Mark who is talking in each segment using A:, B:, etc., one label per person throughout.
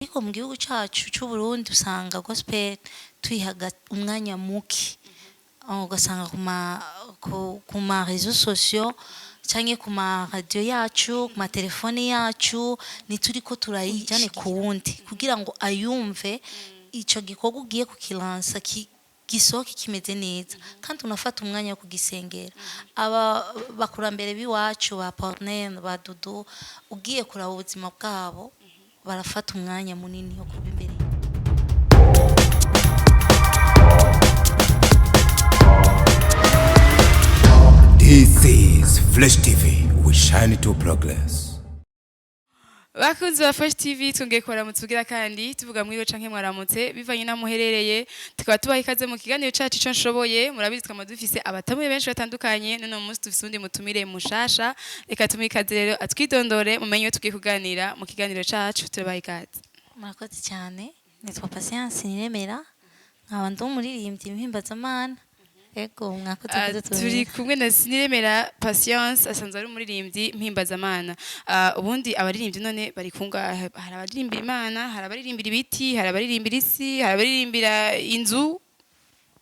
A: Ariko mu gihugu cacu c'Uburundi usanga gospel tuyiha umwanya muke. Ugasanga ku ma réseaux sociaux canke ku ma radio yacu, ku ma telefone yacu, ntituriko turayijane ku wundi kugira ngo ayumve. Ico gikorwa ugiye kukilansa gisohoke kimeze neza, kandi unafata umwanya wo kugisengera. Aba bakurambere b'iwacu, ba Pornel, ba Dudu, ugiye kuraba ubuzima bwabo, barafata umwanya munini wo kuba imbere.
B: This is Flash TV. We shine to progress.
C: Bakunzi ba Fresh TV, twongeye kubaramutsa ugira kandi tuvuga mwiriwe canke mwaramutse bivanye n'aho muherereye. Tukaba tubaha ikaze mu kiganiro cacu Ico Nshoboye. Murabizi, twama dufise abatamuye benshi batandukanye. None uyu munsi dufise uwundi mutumire mushasha. Reka tumuhe ikaze rero, atwidondore, mumenye iyo tugiye kuganira mu kiganiro cacu. Turabaha ikaze.
A: Murakoze cyane. Nitwa Patience Niremera, nkaba ndi umuririmbyi mpimbazamana. Ego, mwakoze kudutumira.
C: Turi kumwe na Siniremera Patience, asanzwe ari umuririmbyi mpimbazamana. Ubundi abaririmbyi none bari kungahe? Hari abaririmbira Imana, hari abaririmbira ibiti, hari abaririmbira isi, hari abaririmbira inzu.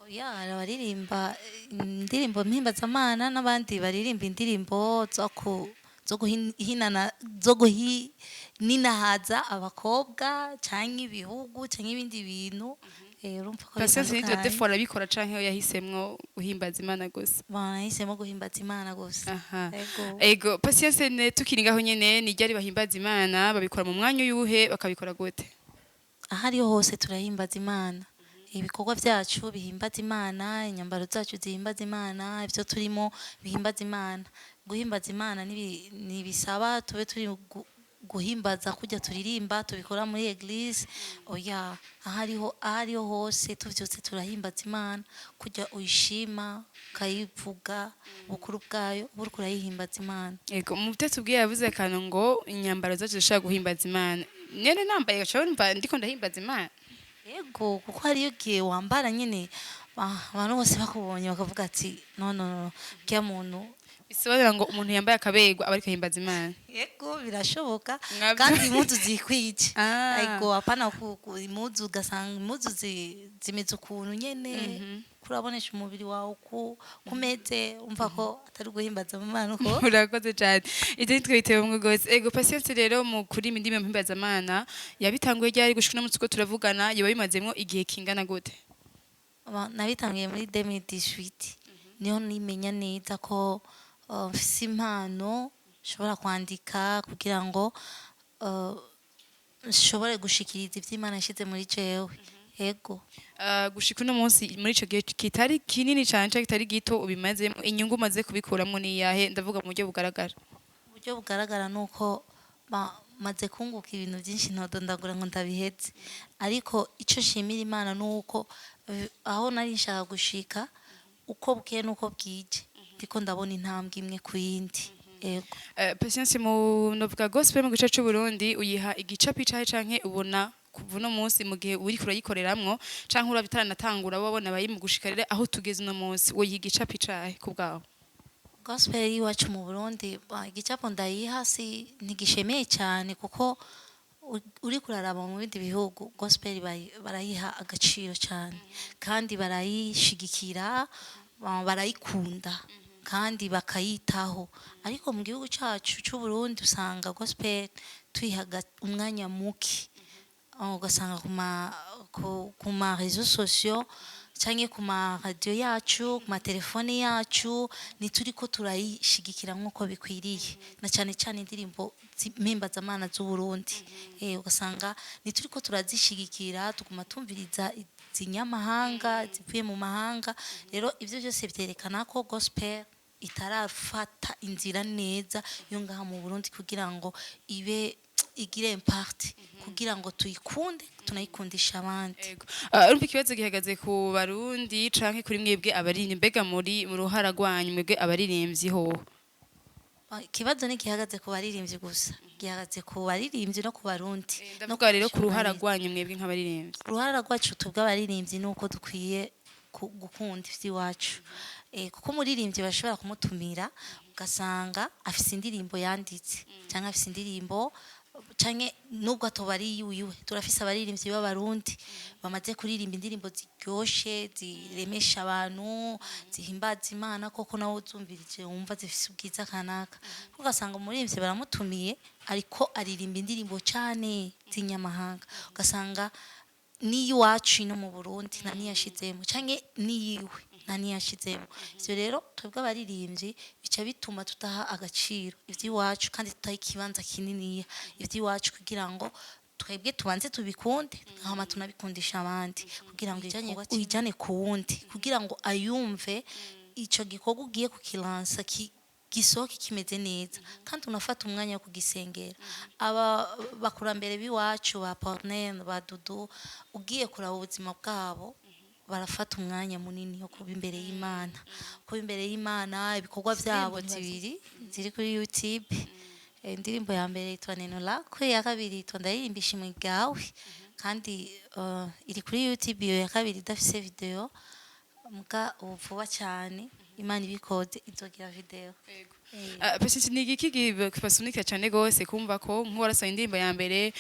A: Oya, hari abaririmba indirimbo mpimbazamana n'abandi baririmba indirimbo zo guhinana, zo guhininahaza abakobwa canke ibihugu canke ibindi bintu. Urumva ko
C: Patience nivyo
A: bitandukanye.
C: defo arabikora canke we yahisemwo guhimbaza Imana gusa?
A: Nahisemo guhimbaza Imana gusa. Ego.
C: Ego, Patience, ne tukiri ngaho nyene, ni ryari bahimbaza Imana? Babikora mu mwanya uyuhe? Bakabikora gute?
A: Aho ariho hose turahimbaza Imana. Ibikorwa byacu bihimbaza Imana, inyambaro zacu zihimbaza Imana, ibyo turimo bihimbaza Imana. Guhimbaza Imana ntibisaba tube turi guhimbaza kujya turirimba tubikora muri église. Oya, aho ariho hose tuvyutse turahimbaza Imana. Kujya uyishima, ukayivuga ubukuru bwayo, uba uriko urayihimbaza Imana.
C: Ego, mu byo tubwiye yavuze akantu ngo inyambaro zacu zishobora guhimbaza Imana. Nyene nambaye gaca numva ndiko ndahimbaza Imana.
A: Yego, kuko hariyo igihe wambara nyine, abantu bose bakubonye bakavuga ati: "No, no, no, kya muntu."
C: Bisobanura ngo umuntu yambaye akaberwa aba ariko ahimbaza Imana?
A: Yego, birashoboka.
C: Mwabyo-
A: Kandi impuzu zikwije. Ariko apana impuzu, ugasanga impuzu zimeze ukuntu nyene kurabonesha umubiri wawe uko kumeze, umva ko atari guhimbaza Imana uko.
C: Urakoze cyane, ibyo nitwe bitewe mu rwose. Ego, Patience rero, mu kuri indimi mpimbazamana yabitanguye ryari gushika uno munsi uko turavugana? Yoba bimazemwo igihe kingana gute?
A: Nabitangiye muri 2018, niho nimenya neza ko mfise impano nshobora kwandika kugira ngo nshobore gushikiriza ivyo Imana yashize muri jewe. Ego.
C: Gushika uno munsi, muri ico gihe kitari kinini cane canke kitari gito ubimazemo, inyungu umaze kubikuramwo ni iyahe? Ndavuga mu buryo bugaragara.
A: Uburyo bugaragara ni uko maze kunguka ibintu byinshi ntodondagura ngo ndabiheze, ariko icyo nshimira Imana ni uko aho nari nshaka gushika, uko bukeye n'uko bwije ndiko ndabona intambwe imwe ku yindi. Ego.
C: Patience, mu novuga gospel mu gice c'u Burundi, uyiha igicapo icahe, canke ubona kuva uno munsi mu gihe uriko urayikoreramwo, canke uraba itaranatangura, wabona abayimu gushika rero aho tugeze uno munsi, woyiha igicapo icahe ku bwawe?
A: Gospel y'iwacu mu Burundi, igicapo ndayiha si ntigishemeye cyane, kuko uriko uraraba mu bindi bihugu, gospel barayiha agaciro cyane, kandi barayishigikira, barayikunda kandi bakayitaho. Ariko mu gihugu cacu c'u Burundi usanga gospel tuyiha umwanya muke. Ugasanga ku ma réseaux sociaux canke ku ma radio yacu, ku ma telefone yacu, ntituriko turayishigikira nk'uko bikwiriye, na cane cane indirimbo mpimbazamana z'u Burundi. Ugasanga ntituriko turazishigikira, tuguma tumviriza izinyamahanga zivuye mu mahanga. Rero ivyo vyose vyerekana ko gospel itarafata inzira neza yo ngaha mu Burundi kugira ngo ibe igire impact, kugira ngo tuyikunde, tunayikundisha abandi.
C: Ego. Urumva ikibazo gihagaze ku Barundi canke kuri mwebwe abaririmbyi? Mbega muri mu ruhara rwanyu mwebwe abaririmbyi hoho?
A: Ikibazo ntigihagaze ku baririmbyi gusa, gihagaze ku baririmbyi no ku Barundi no
C: Ndavuga rero ku ruhara
A: ku
C: rwanyu mwebwe nk'abaririmbyi.
A: Uruhara rwacu twebwe abaririmbyi ni uko dukwiye gukunda ivy'iwacu. Kuko umuririmbyi bashobora kumutumira, ugasanga afise indirimbo yanditse cyangwa afise indirimbo. Canke nubwo atoba ari yiwiwe, turafise abaririmbyi b'Abarundi bamaze kuririmba indirimbo ziryoshe, ziremesha abantu, zihimbaza Imana koko, nawe uzumvirije wumva zifise ubwiza kanaka. Ugasanga umuririmbyi baramutumiye, ariko aririmba indirimbo cane z'inyamahanga, ugasanga n'iyiwacu ino mu Burundi nta niyashizemo, canke niyiwe nta niyashizemo. Ivyo rero twebwe abaririmbyi bica bituma tudaha agaciro ivy'iwacu, kandi tutaha ikibanza kininiya ivy'iwacu, kugira ngo twebwe tubanze tubikunde, hama tunabikundisha abandi, kugira ngo uyijane ku wundi, kugira ngo ayumve. Ico gikorwa ugiye kukilansa gisohoke kimeze neza, kandi unafata umwanya wo kugisengera. Aba bakurambere b'iwacu, ba Pornel, ba Dudu, ugiye kuraba ubuzima bwabo, barafata umwanya munini wo kuba imbere y'Imana, kuba imbere y'Imana. Ibikorwa byabo zibiri ziri kuri YouTube. Indirimbo ya mbere yitwa Neno Lako, iya kabiri yitwa Ndaririmba Ishimwe Ryawe, kandi iri kuri YouTube. Iyo ya kabiri idafise video, muga ubu vuba cyane, Imana ibikoze, izogira video.
C: Patience, ni igiki kibasunika cyane gose kumva ko nk'uwarasohoye indirimbo ya mbere,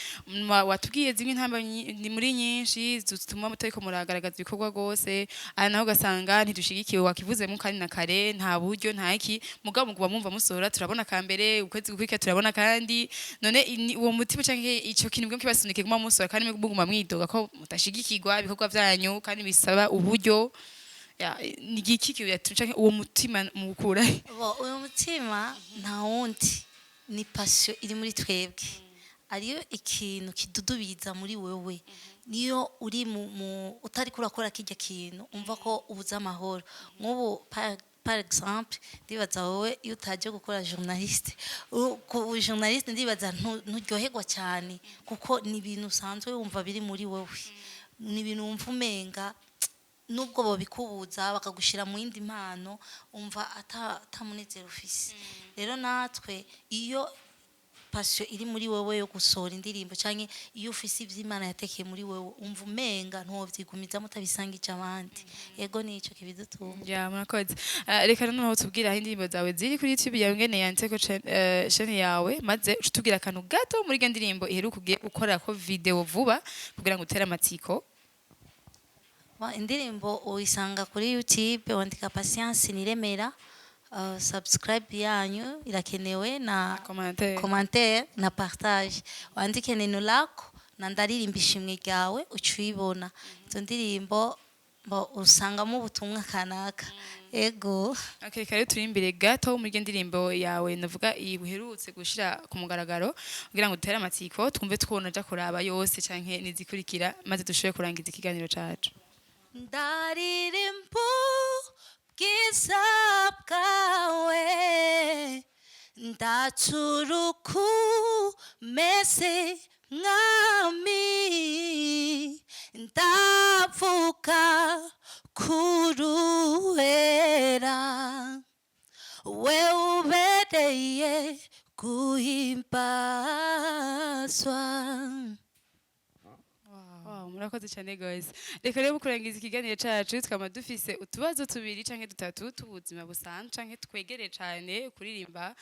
C: watubwiye zimwe intamba ni muri nyinshi zituma mutariko muragaragaza ibikorwa gose, aha naho ugasanga ntidushigikiwe, wakivuzemo kandi na kare, nta buryo, nta iki, mugabo muguba mwumva musohora, turabona ka mbere, ukwezi gukurikira turabona kandi. None uwo mutima canke ico kintu bwo kibasunika guma musohora, kandi muguma mwidoga ko mutashigikirwa ibikorwa vyanyu kandi bisaba uburyo, ya, ni igiki canke uwo mutima muwukura he?
A: Bo, uyu mutima nta wundi, ni passion iri muri twebwe, ariyo ikintu kidudubiza muri wewe. Niyo uri mu utari kurakora kirya kintu, umva ko ubuze amahoro. Nk'ubu par exemple, ndibaza wowe iyo utaje gukora journaliste, ku journaliste, ndibaza nturyoherwa cyane, kuko ni ibintu usanzwe wumva biri muri wowe, ni ibintu wumva umenga nubwo bobikubuza bakagushira mu yindi mpano, umva ata munezero ufise. Rero natwe iyo passion iri muri wewe yo gusohora indirimbo, canke iyo ufise ivyo Imana yatekeye muri wewe, umva umenga ntiwovyigumizamo utabisangije abandi. Yego, nico kibidutunga.
C: Ya, murakoze. Reka noneho tubwire aho indirimbo zawe ziri kuri YouTube yawe, ngene yanditseko chaîne yawe, maze uce utubwira akantu gato muri iyo ndirimbo iheruka ugiye gukora ko video vuba, kugira ngo utere amatsiko.
A: Indirimbo uyisanga kuri YouTube, wandika Patience Niremera. Subscribe yanyu irakenewe na
C: commentaire.
A: Commentaire na partage. Wandike Neno Lako na Ndaririmba Ishimwe Ryawe, uca uyibona. Izo ndirimbo bo usangamo ubutumwa kanaka, ego.
C: Okay, reka rero turi imbere gato muri iyo ndirimbo yawe, navuga iyi uherutse gushira ku mugaragaro, kugira ngo dutere amatsiko, twumve twona aja kuraba yose canke nizikurikira, maze dushobore kurangiza ikiganiro cacu.
A: Ndaririmba ubwiza bwawe, ndaturuku mese mwami, ndavuga kuruhera, we ubereye guhimbazwa.
C: Wow, murakoze cyane guys. Reka rero kurangiza ikiganiro cacu, twama dufise utubazo tubiri canke dutatu t'ubuzima busanzwe canke twegereye cane kuririmba.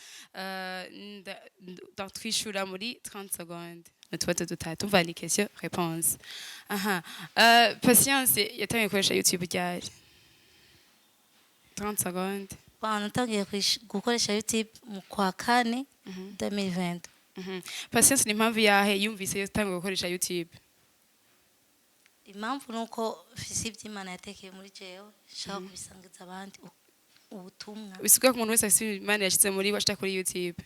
C: Twishura muri 30 secondes. Utubazo dutatu, umva, ni question réponse. Aha. Patience yatangiye gukoresha YouTube ryari? 30 secondes.
A: Bon, natangiye gukoresha YouTube mu kwa kane 2020.
C: Patience, ni impamvu yahe yumvise yatangiye gukoresha YouTube?
A: Impamvu ni uko mfise ivyo Imana yatekeye muri jewe, nshaka kubisangiza abandi ubutumwa.
C: Bisigaye ko umuntu wese afise Imana yashize muri we ashita kuri YouTube.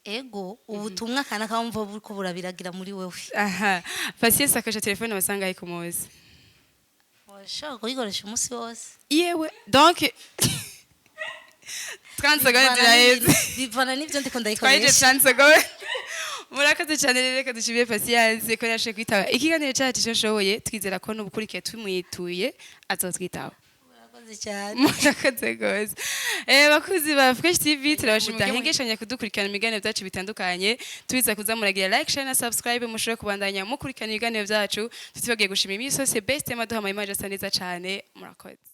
A: Ego, ubutumwa kanaka wumva buriko burabiragira muri wewe.
C: Aha. Patience akoresha telefone amasaha angahe ku munsi?
A: Washobora kuyikoresha umunsi wose.
C: Yewe, donc 30 secondes ziraheze.
A: Bivana n'ivyo ndiko
C: Twahije
A: ndayikoresha.
C: 30 secondes. Murakoze cyane rero, reka dushimiye Patience ko yashoboye kwitaba ikiganiro cyacu Ico Nshoboye. Twizera ko n'ubukurikiye tumwituye azotwitaba.
A: Murakoze cyane.
C: Murakoze rwose. Bakuzi ba Fresh TV, turabashimiye mudahengeshanya kudukurikirana mu biganiro byacu bitandukanye. Tubiza kuza muragira like, share na subscribe, mushobore kubandanya mukurikirana ibiganiro byacu. Tutibagiye gushima iminsi yose best y'amaduha ama image asa neza cyane. Murakoze.